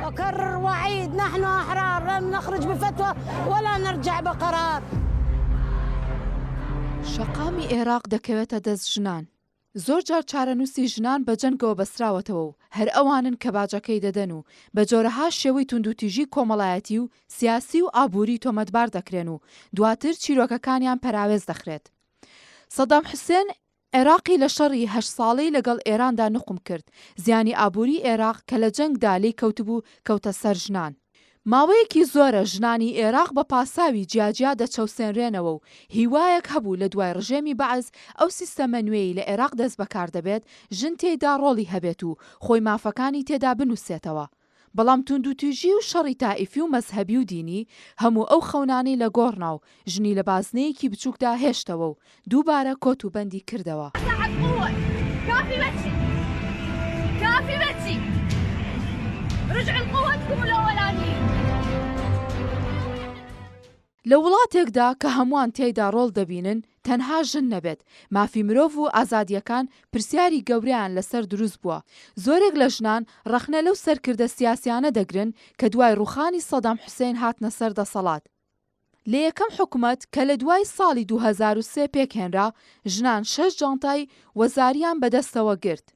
أكرر وأعيد نحن أحرار لم نخرج بفتوى ولا نرجع بقرار. شەقامی ئێراق دەکەوێتە دەست ژنان. زۆر جار چارەنووسی ژنان بە جەنگەوە بەستراوەتەوە و هەر ئەوانن کە باجەکەی دەدەن و بە جۆرەها شێوەی توندوتیژی کۆمەڵایەتی و سیاسی و ئابووری تۆمەتبار دەکرێن و دواتر چیرۆکەکانیان پەراوێز دەخرێت. سەدام حوسێن عێراقی لە شەڕی هەشت ساڵەی لەگەڵ ئێراندا نوقم کرد، زیانی ئابووری عێراق کە لە جەنگدا لێی کەوتبوو کەوتە سەر ژنان. ماوەیەکی زۆرە ژنانی ئێراق بە پاساوی جیاجیا دەچەوسێنرێنەوە و هیوایەک هەبوو لە دوای ڕژێمی بەعس ئەو سیستەمە نوێی لە ئێراق دەستبەکار دەبێت ژن تێیدا ڕۆڵی هەبێت و خۆی مافەکانی تێدا بنووسێتەوە بەڵام توندوتیژی و شەڕی تائیفی و مەزهەبی و دینی هەموو ئەو خەونانەی لە گۆڕ نا و ژنی لە بازنەیەکی بچووکدا هێشتەوە و دووبارە کۆت و بەندی کردەوە. لە وڵاتێکدا کە هەمووان تیایدا ڕۆڵ دەبینن تەنها ژن نەبێت، مافی مرۆڤ و ئازادییەکان پرسیاری گەورەیان لەسەر دروست بووە. زۆرێک لە ژنان ڕەخنە لەو سەرکردە سیاسیانە دەگرن کە دوای ڕووخانی سەدام حوسەین هاتنە سەر دەسەڵات. لە یەکەم حکومەت کە لە دوای ساڵی 2003 پێکهێنرا، ژنان شەش جانتای وەزارییان بەدەستەوە گرت.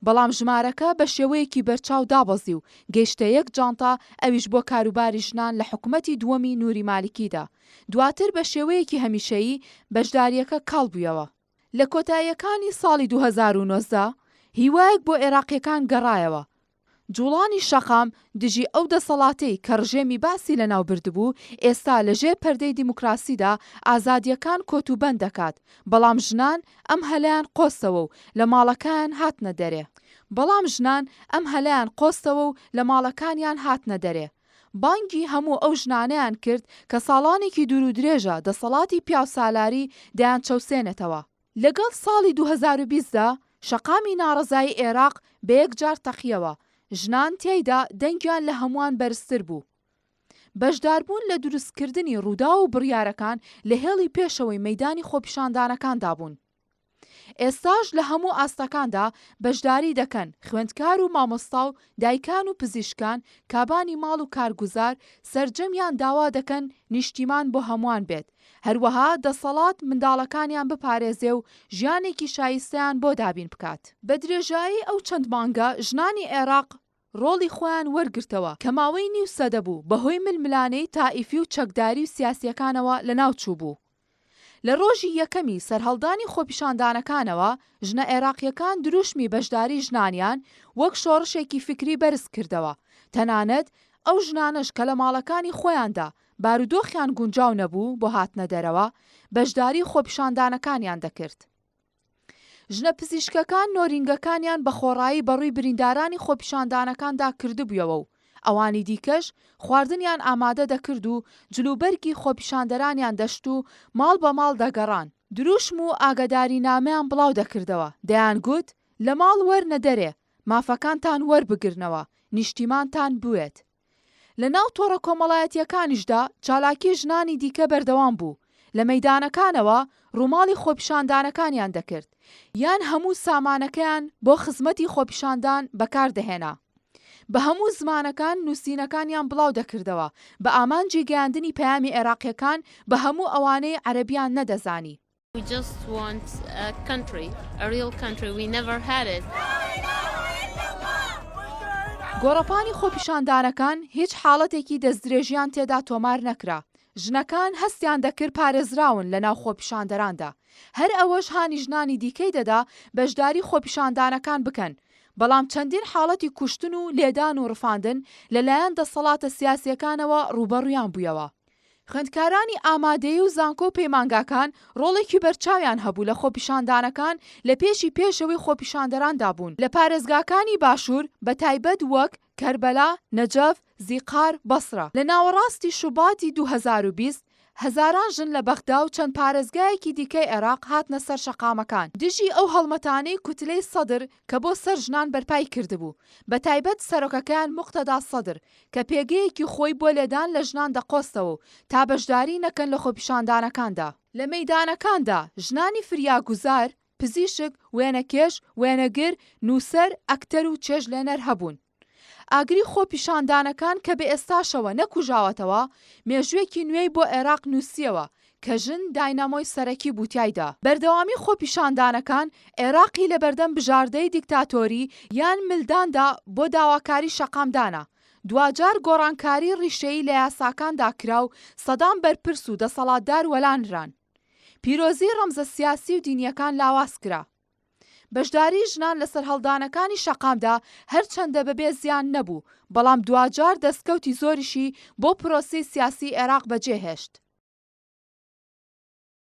بەڵام ژمارەکە بە شێوەیەکی بەرچاو دابەزی و گەیشتە یەک جانتا ئەویش بۆ کاروباری ژنان لە حکومەتی دووەمی نوری مالیکیدا، دواتر بە شێوەیەکی هەمیشەیی بەشدارییەکە کاڵ بوویەوە. لە کۆتاییەکانی ساڵی 2019 هیوایەک بۆ ئێراقییەکان گەڕایەوە، جوڵانی شەقام دژی ئەو دەسەڵاتەی کە ڕژێمی بەعسی لەناو بردبوو، ئێستا لە ژێر پەردەی دیموکراسیدا ئازادییەکان کۆتوبەند دەکات، بەڵام ژنان ئەم هەلەیان قۆستەوە و لە ماڵەکایان هاتنە دەرێ. بەڵام ژنان ئەم هەلەیان قۆستەوە و لە ماڵەکانیان هاتنە دەرێ. بانگی هەموو ئەو ژنانەیان کرد کە ساڵانێکی دوورودرێژە دەسەڵاتی پیاوسالاری دەیانچەوسێنێتەوە. لەگەڵ ساڵی 2020 دا شەقامی ناڕەزایی عێراق بەیەکجار تەقیەوە، ژنان تیایدا دەنگیان لە هەمووان بەرزتر بوو. بەشداربوون لە دروستکردنی ڕووداو و بڕیارەکان لە هێڵی پێشەوەی مەیدانی خۆپیشاندانەکاندا بوون. ئێستاش لە هەموو ئاستەکاندا بەشداری دەکەن، خوێندکار و مامۆستا و دایکان و پزیشکان، کابانی ماڵ و کارگوزار، سەرجەمیان داوا دەکەن نیشتیمان بۆ هەمووان بێت، هەروەها دەسەڵات منداڵەکانیان بپارێزێ و ژیانێکی شایستەیان بۆ دابین بکات. بە درێژایی ئەو چەند مانگە ژنانی عێراق ڕۆڵی خۆیان وەرگرتەوە کە ماوەی نیو سەدە بوو بەهۆی ململانێی تائیفی و چەکداری و سیاسییەکانەوە لەناوچووبوو. لە ڕۆژی یەکەمی سەرهەڵدانی خۆپیشاندانەکانەوە ژنە عێراقییەکان دروشمی بەشداری ژنانیان وەک شۆڕشێکی فیکری بەرز کردەوە، تەنانەت ئەو ژنانەش کە لە ماڵەکانی خۆیاندا بارودۆخیان گونجاو نەبوو بۆ هاتنە دەرەوە، بەشداری خۆپیشاندانەکانیان دەکرد. ژنە پزیشکەکان نۆرینگەکانیان بە خۆڕایی بەڕووی بریندارانی خۆپیشاندانەکاندا کردبوویەوە و ئەوانی دیکەش خواردنیان ئامادە دەکرد و جلوبەرگی خۆپیشاندەرانیان دەشت و ماڵ بە ماڵ دەگەڕان، دروشم و ئاگەدارینامەیان بڵاو دەکردەوە، دەیانگوت، لە ماڵ وەرنە دەرێ، مافەکانتان وەربگرنەوە، نیشتیمانتان بوێت. لە ناو تۆڕە کۆمەڵایەتییەکانیشدا چالاکی ژنانی دیکە بەردەوام بوو، لە مەیدانەکانەوە ڕووماڵی خۆپیشاندانەکانیان دەکرد، یان هەموو سامانەکەیان بۆ خزمەتی خۆپیشاندان بەکار دەهێنا. بە هەموو زمانەکان نووسینەکانیان بڵاو دەکردەوە بە ئامانجی گەیاندنی پەیامی عێراقییەکان بە هەموو ئەوانەی عەرەبیان نەدەزانی. We just want a country, a real country, we never had it. گۆڕەپانی خۆپیشاندانەکان هیچ حاڵەتێکی دەستدرێژیان تێدا تۆمار نەکرا، ژنەکان هەستیان دەکرد پارێزراون لەناو خۆپیشاندەراندا، هەر ئەوەش هانی ژنانی دیکەی دەدا بەشداری خۆپیشاندانەکان بکەن، بەڵام چەندین حاڵەتی کوشتن و لێدان و ڕفاندن لەلایەن دەسەڵاتە سیاسییەکانەوە ڕووبەڕوویان بوویەوە. خوێندکارانی ئامادەیی و زانکۆ و پەیمانگاکان ڕۆڵێکی بەرچاویان هەبوو لە خۆپیشاندانەکان لە پێشی پێشەوەی خۆپیشاندەراندا بوون لە پارێزگاکانی باشوور بە تایبەت وەک، کەربەلا، نەجەف، زیقار، بەسرە. لە ناوەڕاستی شوباتی 2020 هەزاران ژن لە بەغدا و چەند پارێزگایەکی دیکەی عێراق هاتنە سەر شەقامەکان دژی ئەو هەڵمەتانەی کوتلەی سەدر کە بۆ سەر ژنان بەرپای کردبوو بە تایبەت سەرۆکەکەیان موقتەدا سەدر کە پێگەیەکی خۆی بۆ لێدان لە ژنان دەقۆستەوە و تا بەشداری نەکەن لە خۆپیشاندانەکاندا. لە مەیدانەکاندا ژنانی فریاگوزار، پزیشک، وێنەکێش، وێنەگر، نووسەر، ئەکتەر و چێژلێنەر هەبوون. ئاگری خۆپیشاندانەکان کە بە ئێستاشەوە نەکوژاوەتەوە، مێژووێکی نوێی بۆ عێراق نووسییەوە کە ژن داینامۆی سەرەکی بوو تیایدا. بەردەوامی خۆپیشاندانەکان عێراقی لەبەردەم بژاردەی دیکتاتۆری یان ملداندا بۆ داواکاری شەقام دانا. دواجار گۆڕانکاری ڕیشەیی لە یاساکاندا کرا و سەدان بەرپرس و دەسەڵاتدار وەلانران. پیرۆزیی ڕەمزە سیاسی و دینییەکان لاواز کرا. بەشداریی ژنان لە سەرهەڵدانەکانی شەقامدا هەرچەندە بەبێ زیان نەبوو، بەڵام دواجار دەستکەوتی زۆریشی بۆ پرۆسەی سیاسیی عێراق بەجێهێشت.